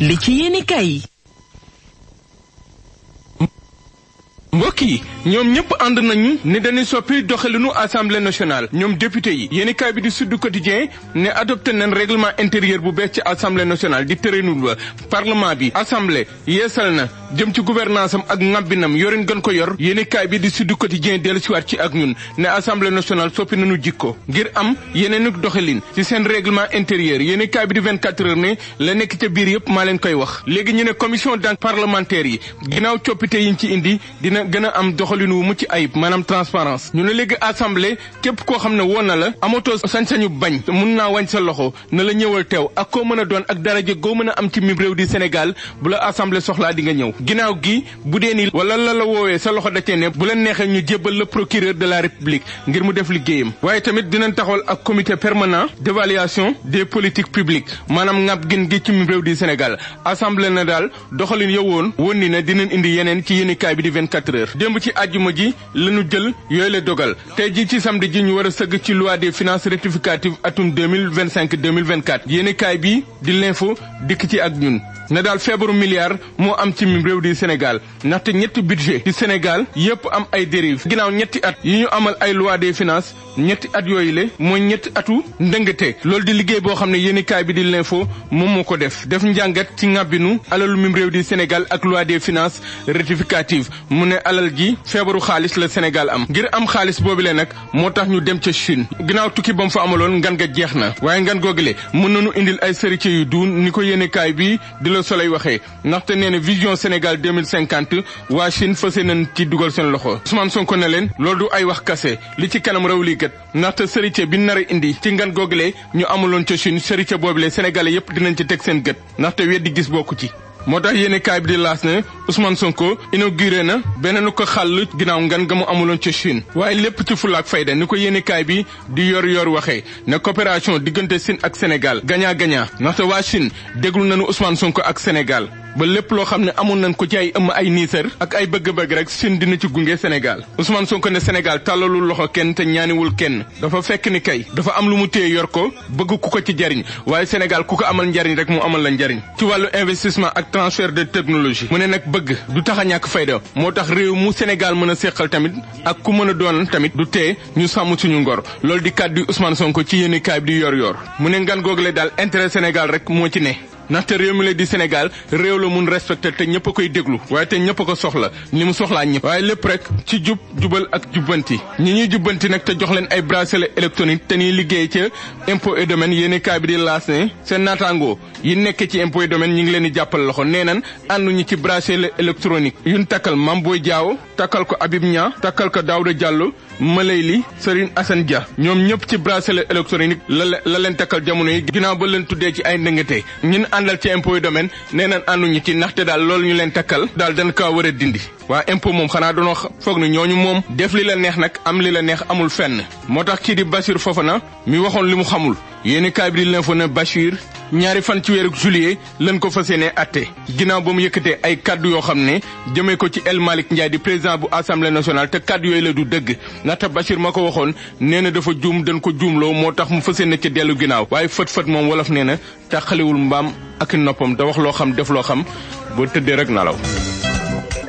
li ci yéenekaay yi. mbokk yi ñoom ñëpp ànd nañu ne dañuy soppi doxalinu assemblée nationale ñoom député yi yéenekaay bi di Sud Quotidien ne adopté nañ règlement intérieur bu bees ci assemblée nationale di tërenul ba parlement bi assemblée yeesal na jëm ci gouvernance am ak ŋàbbinam yorin gën ko yor yéenekaay bi di Sud Quotidien dellu siwaat ci ak ñun ne assemblée nationale soppi nañu jikko ngir am yeneen doxalin ci seen règlement intérieur yéenekaay bi di 24 heures ne la nekk ca biir yëpp maa leen koy wax léegi ñu ne commission d'enquête parlementaire yi ginnaaw coppite yiñ ci indi dina gën a am doxalin wu mucc ayib maanaam transparence ñu ne léegi assemblée képp koo xam ne woon na la amatoo sañ-sañu bañ mun naa wàññ sa loxo na la ñëwal teew ak koo mën a doon ak daraja goo mën a am ci mim réew di Sénégal bu la assemblée soxlaa di nga ñëw ginnaaw gi bu dee ni wala la woowee sa loxo da cee ne bu leen neexee ñu jébbal le procureur de la république ngir mu def liggéeyam waaye tamit dinañ taxawal ak comité permanent d'évaluation des politiques publiques maanaam ngab gin gi ci mim réew di Sénégal assemblée na daal doxalin yowoon woon ni ne dinañ indi yeneen ci yéenekaay bi di 24 heures démb ci àjjuma ji lañu jël yooyu la dogal tey ji ci samedi ji ñu war a sëgg ci loi des finances rectificative atum 2025-2024 yéenekaay bi di l'info dikk ci ak ñun na daal feebaru milliard moo am ci mim réew di Sénégal ndaxte ñetti budget ci Sénégal yépp am ay dérive ginnaaw ñetti at yi ñu amal ay loi des finances ñetti at yooyu le mooy ñetti atu ndëngate loolu di liggéey boo xam ne yéenekaay bi di l'info moom moo ko def njàngat ci ŋàbbinu alalu mim réew di Sénégal ak loi des finances rectificative mu ne alal ji feebaru xaalis la Sénégal am ngir am xaalis boobule nag moo tax ñu dem ca Chine ginnaaw tukki ba mu fa amaloon ngan ga jeex na waaye ngan googule mën nañu indil ay sërite yu duun ni ko yéenekaay bi di la Soleil waxee ndaxte nee na vision Sénégal 2050 waa Chine fas nañ ci dugal seen loxo Ousmane Sonko ne leen loolu du ay wax kase li ci kanam raw lii kat ndaxte sërite bi nar a indi ci ngan googule ñu amaloon ca Chine sërite boobule sénégalais yépp dinañ ci teg seen gët ndaxte weddi gis bokku ci moo tax yéenekaay bi di laas ne Ousmane Sonko inauguré na beneen ko xàll ginnaaw ngan ga mu amuloon ca Chine waaye lépp ci fulaak fayda ni ko yéenekaay bi di yor waxee ne coopération diggante Chine ak Sénégal gagnant-gagnant ndaxte waa Chine déglu nañu Ousmane Sonko ak Sénégal ba lépp loo xam ne amoon nañ ko ci ay ay niisar ak ay bëgg-bëgg rek Chine dina ci gunge Sénégal Ousmane Sonko ne Sénégal tàllalul loxo kenn te ñaaniwul kenn dafa fekk ni kay dafa am lu mu téye yor ko bëgg ku ko ci jariñ waaye Sénégal ku ko amal njariñ rek mu amal la njariñ ci wàllu investissement ak transfert de technologie mu ne nag bëgg du tax a ñàkk fayda moo tax réew mu Sénégal mën a séqal tamit ak ku mën a doon tamit du tee ñu sàmm suñu ngor loolu di kàddu Ousmane Sonko ci yéenekaay bi di yor mu ne ngan googule daal intérêt Sénégal rek moo ci ne ndaxte réew mi la di Sénégal réew la mun respecté te ñëpp a koy déglu waaye te ñëpp a ko soxla ni mu soxlaa ñëpp waaye lépp rek ci jubal ak jubbanti ñi ñuy jubbanti nag te jox leen ay bracelet électronique te ñuy liggéey ca impôt et domaine yéenekaay bi di laas ne seen naataangoo yi nekkee ci impôt et domaine ñi ngi leen di jàppal loxo nee nan ànduñu ci bracelet électronique yuñ takkal Mame Boye Diao takkal ko Habib Niang takkal ko Daouda Diallo Malayli Serigne Assane Dia ñoom ñëpp ci bracelet électronique la leen takkal jamono yi ginnaaw ba leen tuddee ci ay ndëngate ñun àndal ci impôt domaine nee nañ ànduñu ci ndaxte daal loolu ñu leen takkal daal dañ kaa war a dindi waa impôt moom xanaa doonoo foog ni ñooñu moom def li la neex nag am li la neex amul fenn moo tax kii di Bachir Fofana mi waxoon li mu xamul yéenekaay bi di l'info ne Bachir ñaari fan ci weeru juillet lañ ko fas yéene atte ginnaaw ba mu yëkkatee ay kaddu yoo xam ne jëmee ko ci El Malick Ndiaye di président bu assemblée nationale te kaddu yooyu la du dëgg ndaxte Bachir ma ko waxoon nee na dafa juum dañ ko juumloo moo tax mu fas yéene ca dellu ginnaaw waaye fët moom wolof nee na taxaliwul mbaam ak noppam da wax loo xam def loo xam boo tëddee rek nalaw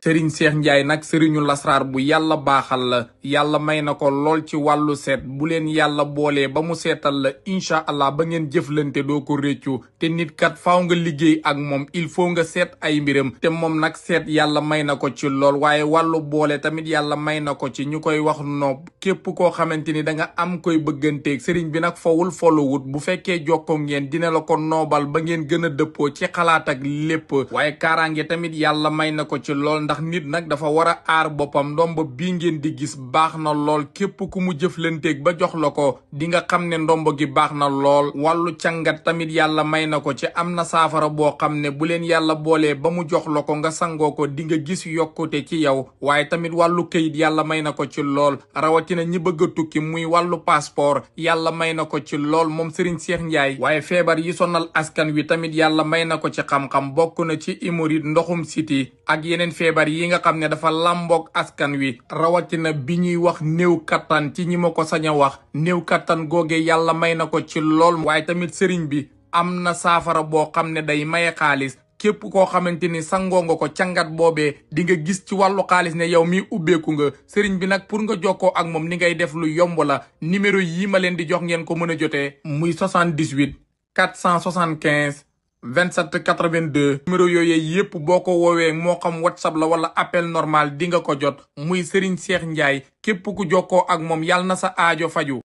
Serigne Cheikh Ndiaye nag sëriñu lasraar bu yàlla baaxal la yàlla may na ko lool ci wàllu seet bu leen yàlla boolee ba mu seetal la incha allah ba ngeen jëflante doo ko réccu te nit kat faaw nga liggéey ak moom il faut nga seet ay mbiram te moom nag seet yàlla may na ko ci lool waaye wàllu boole tamit yàlla may na ko ci ñu koy wax noob képp koo xamante ni da nga am koy bëgganteeg sëriñ bi nag fowul folowut bu fekkee jokkoo ngeen dina la ko noobal ba ngeen gën a dëppoo ci xalaat ak lépp waaye kaaraange tamit yàlla may na ko ci lool ndax nit nag dafa war a aar boppam ndomba bii ngeen di gis baax na lool képp ku mu jëflanteeg ba jox la ko di nga xam ne ndomba gi baax na lool wàllu càngat tamit yàlla may na ko ci am na saafara boo xam ne bu leen yàlla boolee ba mu jox la ko nga sangoo ko di nga gis yokkute ci yow waaye tamit wàllu këyit yàlla may na ko ci lool rawatina ñi bëgg a tukki muy wàllu passeport yàlla may na ko ci lool moom Serigne Cheikh Ndiaye waaye feebar yi sonal askan wi tamit yàlla may na ko ci xam-xam bokk na ci hémorroïde ndoxum siti ak yeneen feebar yi nga xam ne dafa làmboog askan wi rawatina bi ñuy wax néew kattan ci ñi ma ko sañ a wax néew kattan googe yàlla may na ko ci lool waaye tamit sëriñ bi am na saafara boo xam ne day maye xaalis képp koo xamante ni sangoo nga ko cangat boobee di nga gis ci wàllu xaalis ne yow mi ubbeeku nga sëriñ bi nag pour nga jokkoo ak moom ni ngay def lu yomb la numéro yii ma leen di jox ngeen ko mën a jotee muy 78 475 27 82 numéro yooyu yépp boo ko woowee moo xam whatsapp la wala appel normal di nga ko jot muy Serigne Cheikh Ndiaye képp ku jokkoo ak moom yàlla na sa aajo faju